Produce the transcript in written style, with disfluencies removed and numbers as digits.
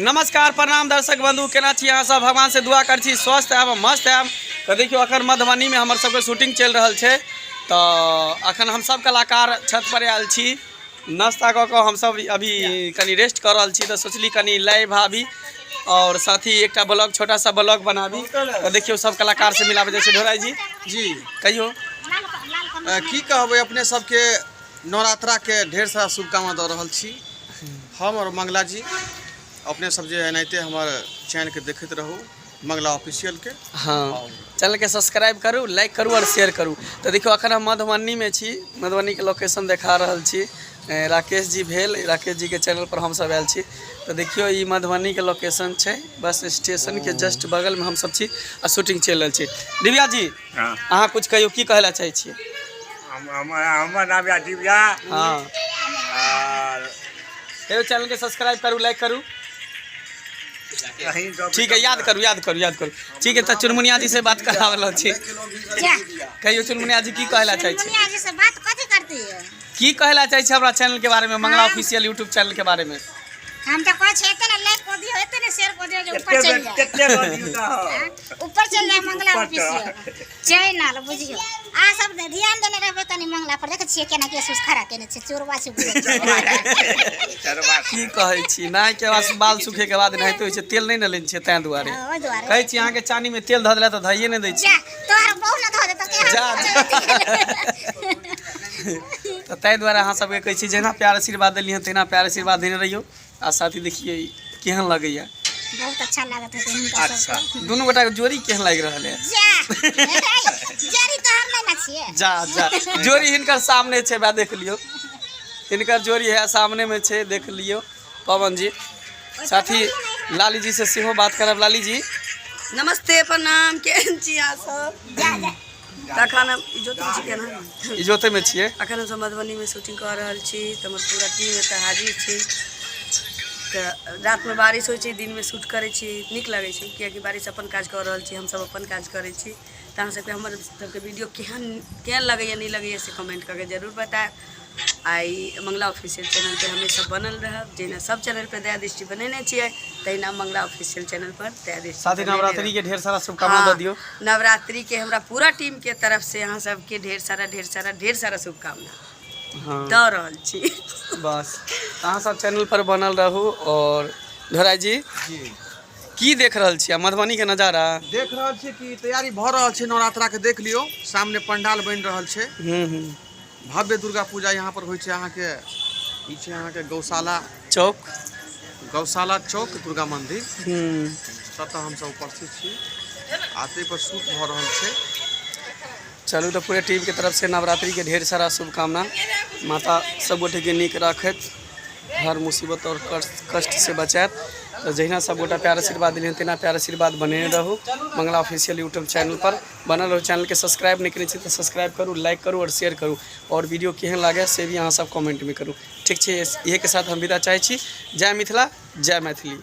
नमस्कार प्रणाम दर्शक बंधु, केना छी अहाँ सब? भगवान से दुआ कर छी स्वस्थ आयब मस्त आयब। तऽ देखियौ अखन मधुबनीमे हमर सबके शूटिंग चलि रहल छै, तऽ अखन हम सब कलाकार छत पर आयल छी, नाश्ता कऽ कऽ हमसब अभी कनि रेस्ट कऽ रहल छी। तऽ सोचली कनि लाइव आबी और साथ ही एकटा ब्लॉग, छोटा सा ब्लॉग बनाबी। तऽ देखियौ सब कलाकार से मिलाबै जाइ छै। ढोराई जी जी कहियौ। की कहबै, अपने सबके नवरात्राके ढेर सारा शुभकामना दऽ रहल छी हम और मंगला जी। अपने सब जे एनाहिते हमर चैनलके देखैत रहू, मंगला ऑफिशियलके। हाँ, चैनलके सब्सक्राइब करू, लाइक करू आओर शेयर करू। तऽ देखियौ अखन हम मधुबनीमे छी, मधुबनीके लोकेशन देखा रहल छी। राकेश जी भेल, राकेश जीके चैनल पर हमसब आयल छी। तऽ देखियौ ई मधुबनीके लोकेशन छै, बस स्टेशनके जस्ट बगलमे हमसब छी आ शूटिंग चलि रहल छै। दिव्या जी, अहाँ कुछ कहियौ, की कहै लए चाहै छियै? हमर नाम यऽ दिव्या। आर कहियौ, चैनलके सब्सक्राइब करू, लाइक करू। ठीक है, याद करू, याद करू, याद करू। ठीक है, तऽ चुनमुनिया जी से बात कराबै रहल छी। कहियौ चुनमुनिया जी, की कहै लए चाहै छी? चुनमुनिया जी से बात कथी करती है? की कहै लए चाहै छी हमरा चैनल के बारे में, मंगला ऑफिशियल यूट्यूब चैनल के बारे में? हम तो कहै छियै एते ने लाइक कऽ दियौ, एते ने शेयर कऽ दियौ जे ऊपर चलि जाए। कते दऽ दियौ तऽ? हाँ, ऊपर चलि जाए मंगला ऊपर ऑफिशियल चैनल, बुझियौ। अहाँ सब ध्यान देने रहबै कनि मंगला पर। देखै छियै केना केस उस खड़ा केने छै, चोरवा छै बुझै छै। की कहै छी, नहाय के बाद बाल सूखे के बाद एनाहिते होइ छै। तेल नहि ने लेने छियै ताहि दुआरे। हाँ, ओहि दुआरे। कहै छी अहाँके चानी में तेल धऽ देला तऽ धइए नहि दै छी। जा, तोहर बहु ने धऽ देतौ के। जा, जा। तऽ ताहि दुआरे अहाँ सबके कहै छी, जहिना प्यार आशीर्वाद देलियै हँ तहिना प्यार आशीर्वाद देने रहियौ। आ साथ ही देखियै केहन लगैया? बहुत अच्छा लागत हेतै हुनका सबके। दुनू गोटाके जोड़ी केहन लागि रहल है? जा, जरी तोहर नहि ने छियै। जा जा, जोड़ी हिनकर सामने छै बा, देख लियौ। हिनकर जोड़ी है सामने में छै, देख लियौ पवन जी। साथ ही लाली जी से सेहो बात करब। लाली जी। नमस्ते, प्रणाम, केहन छी अहाँ सब? जा जा। तखन हम इजोतमे छी केना? इजोते में छियै। अखन हमसब मधुबनीमे शूटिंग कऽ रहल छी, तऽ हमर पूरा टीम एतऽ हाजिर छी। तऽ रातिमे बारिश होइ छै, दिनमे शूट करै छी, नीक लगै छै, किएकि बारिश अपन काज कऽ रहल छी, हमसब अपन काज करै छी। तऽ अहाँ सबके हमर सबके वीडियो केहन केहन लगैए, नहि लगैए, से कमेंट कऽ के जरूर बतायब। आ ई मंगला ऑफिशियल चैनलपर हमेशा बनल रहब। जहिना सब चैनलपर दया दृष्टि बनेने छियै, तहिना मंगला ऑफिशियल चैनलपर दया दृष्टि साथ ही बनेने नवरात्रि रहब। के ढेर सारा शुभकामना दऽ दियौ। नवरात्रि के हमरा पूरा टीम के तरफ से अहाँ सबके ढेर सारा, ढेर सारा, ढेर सारा शुभकामना दऽ रहल छी। बस, अहाँ सब चैनल पर बनल रहू। और धोराई जी। जी। की देख रहल छियै मधुबनी के नजारा? देख रहल छियै कि तैयारी भऽ रहल छै नवरात्राके। देख लियौ, सामने पंडाल बनि रहल छै। हूँ हूँ भव्य दुर्गा पूजा यहाँ पर होइ छै। अहाँके ई छै अहाँके गौशाला चौक। गौशाला चौक दुर्गा मंदिर। ततऽ हमसब उपस्थित छी आ ताहि पर शूट भऽ रहल छै। चलू, तऽ पूरे टीम के तरफ से नवरात्रि के ढेर सारा शुभकामना। माता सब गोटे के नीक राखैत, हर मुसीबत और कष्ट से बचायत। तऽ जहिना सब गोटा प्यार आशीर्वाद दिलियन, तहिना प्यार आशीर्वाद बनेने रहू। मंगला ऑफिशियल यूट्यूब चैनल पर बनल रहू। चैनल के सब्सक्राइब नहि केने छी तऽ सब्सक्राइब करू, लाइक करू और शेयर करू। और वीडियो केहन लागे से भी अहाँ सब कमेंट में करू। ठीक छै, इहे के साथ हम विदा चाहै छी। जय मिथिला, जय मैथिली।